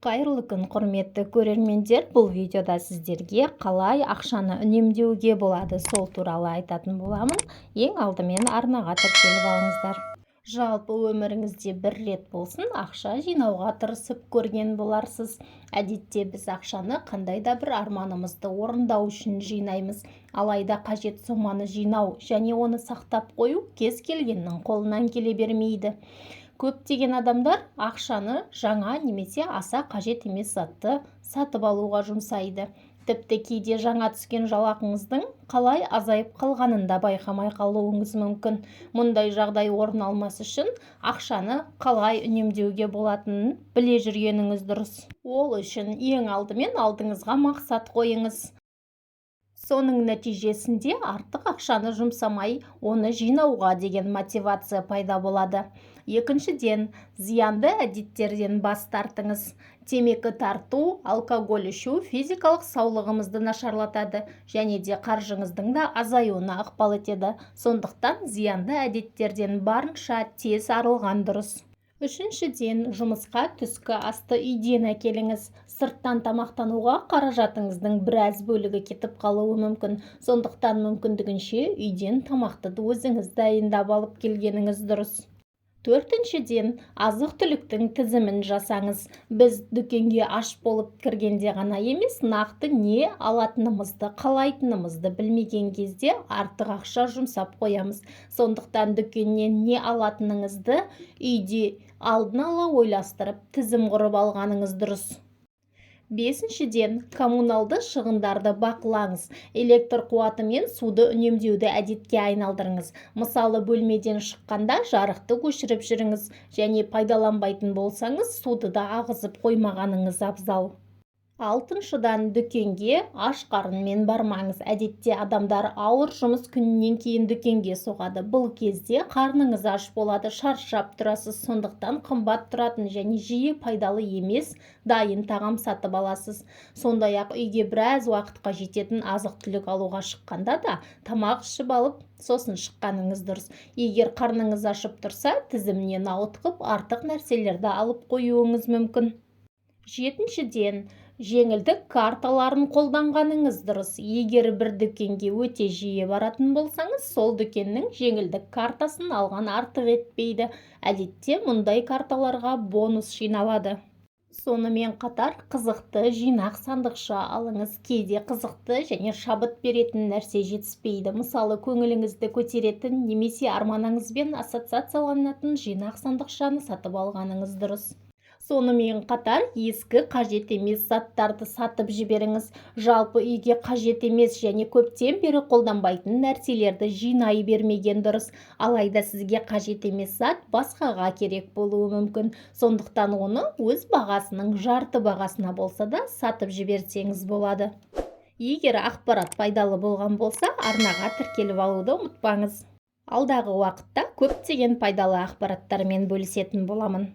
Қайырлы күн, құрметті көрермендер! Бұл видеода сіздерге қалай ақшаны үнемдеуге болады, сол туралы айтатын боламын. Ең алдымен арнаға тіркеліп алыңыздар. Жалпы, өміріңізде бір рет болсын ақша жинауға тырысып көрген боларсыз. Әдетте біз ақшаны қандай да бір арманымызды орындау үшін жинаймыз. Алайда қажет соманы жинау және оны сақтап қою кез келгеннің қолынан келе бермейді. Көптеген адамдар ақшаны жаңа немесе аса қажет емес затты сатып алуға жұмсайды. Тіпті кейде жаңа түскен жалақыңыздың қалай азайып қалғанын да байқамай қалуыңыз мүмкін. Мұндай жағдай орын алмас үшін ақшаны қалай үнемдеуге болатынын біле жүргеніңіз дұрыс. Ол үшін ең алдымен алдыңызға мақсат қойыңыз. Соның нәтижесінде артық ақшаны жұмсамай, оны жинауға деген мотивация пайда болады. Екіншіден, зиянды әдеттерден бас тартыңыз. Темекі тарту, алкоголь ішу физикалық саулығымызды нашарлатады және де қаржыңыздың да азаюына ықпал етеді. Сондықтан зиянды әдеттерден барынша тез арылған дұрыс. Үшіншіден, жұмысқа түскі асты үйден әкеліңіз. Сырттан тамақтануға қаражатыңыздың біраз бөлігі кетіп қалуы мүмкін. Сондықтан мүмкіндігінше үйден тамақты өзіңіз дайындап алып келгеніңіз дұрыс. Төртіншіден, азық-түліктің тізімін жасаңыз. Біз дүкенге аш болып кіргенде ғана емес, нақты не алатынымызды, қалайтынымызды білмеген кезде артық ақша жұмсап қоямыз. Сондықтан дүкеннен не алатыныңызды үйде алдын ала ойластырып, тізім құрып алғаныңыз дұрыс. Бесіншіден, коммуналды шығындарды бақылаңыз. Электр қуаты мен суды үнемдеуді әдетке айналдырыңыз. Мысалы, бөлмеден шыққанда жарықты өшіріп жүріңіз және пайдаланбайтын болсаңыз, суды да ағызып қоймағаныңыз абзал. Алтыншыдан, дүкенге аш қарынмен бармаңыз. Әдетте адамдар ауыр жұмыс күнінен кейін дүкенге соғады. Бұл кезде қарныңыз аш болады, шаршап тұрасыз. Сондықтан қымбат тұратын және жиі пайдалы емес дайын тағам сатып аласыз. Сондай-ақ үйге біраз уақытқа жететін азық-түлік алуға шыққанда да тамақ ішіп алып, сосын шыққаныңыз дұрыс. Егер қарныңыз ашып тұрса, тізімнен ауытқып, артық нәрселерді алып қоюыңыз мүмкін. Жетіншіден, жеңілдік карталарын қолданғаныңыз дұрыс. Егер бір дүкенге өте жиі баратын болсаңыз, сол дүкеннің жеңілдік картасын алған артық етпейді. Әдетте мұндай карталарға бонус жиналады. Сонымен қатар қызықты жинақ сандықша алыңыз. Кейде қызықты және шабыт беретін нәрсе жетіспейді. Мысалы, көңіліңізді көтеретін немесе арманыңызбен ассоциацияланатын жинақ сандықшаны сатып алғаныңыз дұрыс. Сонымен қатар ескі, қажет емес заттарды сатып жіберіңіз. Жалпы, үйге қажет емес және көптен бері қолданбайтын нәрселерді жинай бермеген дұрыс. Алайда сізге қажет емес зат басқаға керек болуы мүмкін. Сондықтан оны өз бағасының жарты бағасына болса да сатып жіберсеңіз болады. Егер ақпарат пайдалы болған болса, арнаға тіркеліп алуды ұмытпаңыз. Алдағы уақытта көптеген пайдалы ақпараттармен бөлісетін боламын.